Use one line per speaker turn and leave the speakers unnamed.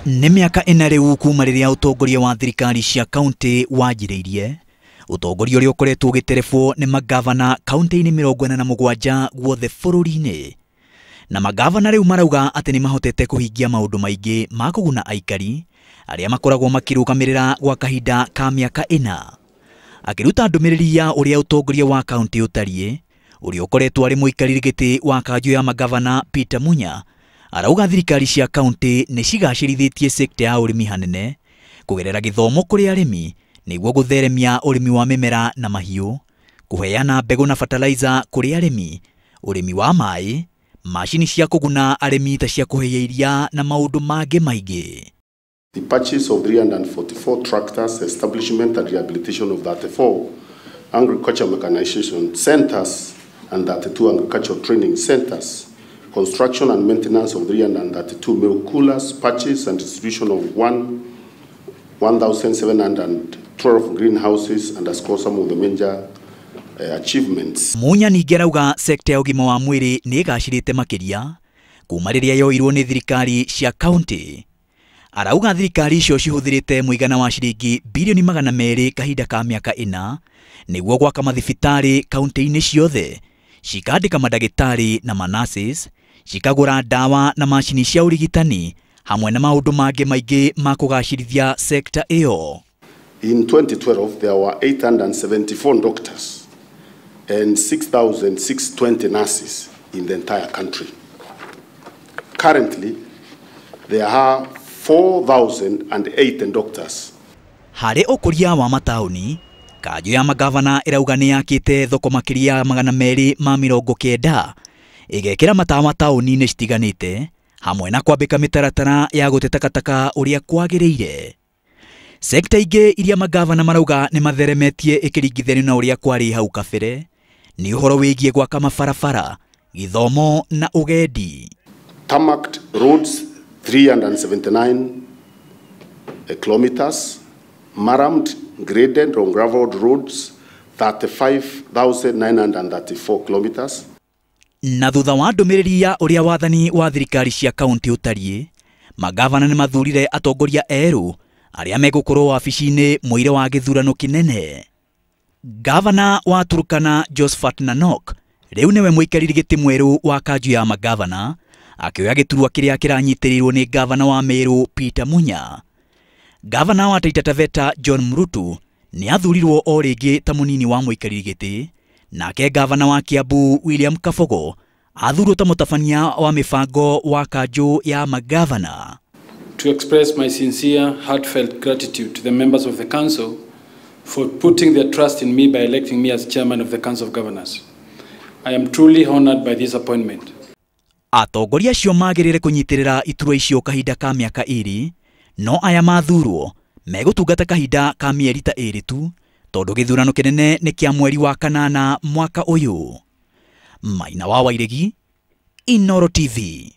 Nĩ mĩaka 4 rĩu kuma rĩrĩa ũtongoria wa thirikari cia kaunti wanjĩrĩirie, ũtongoria ũrĩa ũkoretwo ũgĩterebwo nĩ magavana kaunti-inĩ 47 guothe bũrũri-inĩ. Na magavana rĩu marauga atĩ nĩ mahotete kũhingia maũndũ maingĩ ma kũguna aikari arĩa makoragwo makĩrũgamĩrĩra gwa kahinda ka mĩaka 4. Akĩruta ndũmĩrĩri ya ũrĩa ũtongoria wa kaunti ũtariĩ, ũrĩa ũkoretwo arĩ mũikarĩri gĩtĩ wa kanjũ ya magavana Peter Munya, arauga thirikari cia kaunti nĩ cigacĩrithĩtie sekta ya ũrĩmi hanene kũgerera gĩthomo kũrĩ arĩmi nĩguo gũtheremia ũrĩmi wa mĩmera na mahiũ, kũheana mbegũ na fertilizer kũrĩ arĩmi, ũrĩmi wa maĩ, macini cia kũguna arĩmi ta cia kũhĩhia iria na maũndũ mangĩ maingĩ.
The purchase of 344 tractors, establishment and rehabilitation of 34 agriculture mechanization centers and 32 agricultural training centers, construction and maintenance of 332 milk coolers, purchase and distribution of 1,712 greenhouses underscore some of the major achievements.
Munya ningĩ arauga sekta ya ũgima wa mwĩrĩ nĩ ĩgacĩrĩte makĩria kuma rĩrĩa yoirwo nĩ thirikari cia kaunti. Arauga thirikari icio cihũthĩrĩte mũigana wa ciringi bilioni 200 kahinda ka mĩaka 4 nĩguo gwaka mathibitarĩ kaunti-inĩ ciothe, cikandĩka mandagĩtarĩ na manurses, cikagũra ndawa na macini cia ũrigitani hamwe na maũndũ mangĩ maingĩ ma kũgacĩrithia sekta ĩyo.
In 2012 there were 874 doctors and 6,620 nurses in the entire country. Currently there are 4,008 doctors.
Harĩ ũkũria wa mataũni, kanjũ ya magavana ĩrauga nĩ yakĩte thoko makĩria 290 ĩgekĩra matawa taũni-inĩ citiganĩte hamwe na kwambĩka mĩtaratara ya gũte takataka ũrĩa kwagĩrĩire. Sekta ingĩ iria magavana marauga nĩ matheremetie ĩkĩringithanio na ũrĩa kwarĩ hau kabere nĩ ũhoro wĩgiĩ gwaka mabarabara, gĩthomo na ũgendi.
Tarmacked roads 379 kilometers, murramed, graded or graveled roads 35,934 kilometers.
Na thutha wa ndũmĩrĩri ya ũrĩa wathani wa thirikari cia kaunti ũtariĩ, magavana nĩ mathurire atongoria erũ arĩa megũkorwo wabici-inĩ mũire wa gĩthurano kĩnene. Gavana wa Turkana Josephat Nanok rĩu nĩwe mũikarĩri gĩtĩ mwerũ wa kanjũ ya magavana, akĩoya gĩturwa kĩrĩa kĩranyitĩrĩirwo nĩ gavana wa Meru Peter Munya. Gavana wa Taita Taveta John Mrutu nĩ athurirwo o rĩngĩ ta mũnini wa mũikarĩri gĩtĩ, nake gavana wa Kiambu William Kabogo athurwo ta mũtabania wa mĩbango wa kanjũ ya magavana.
To express my sincere, heartfelt gratitude to the members of the council for putting their trust in me by electing me as chairman of the Council of Governors. I am truly honored by this appointment.
Atongoria acio magĩrĩire kũnyitĩrĩra iturwa icio kahinda ka mĩaka 2, no aya mathurwo megũtungata kahinda ka mĩeri ta 2 tu, tondũ gĩthurano kĩnene nĩ kĩa mweri wa 8 mwaka ũyũ. Maina wa Wairegi, Inooro TV.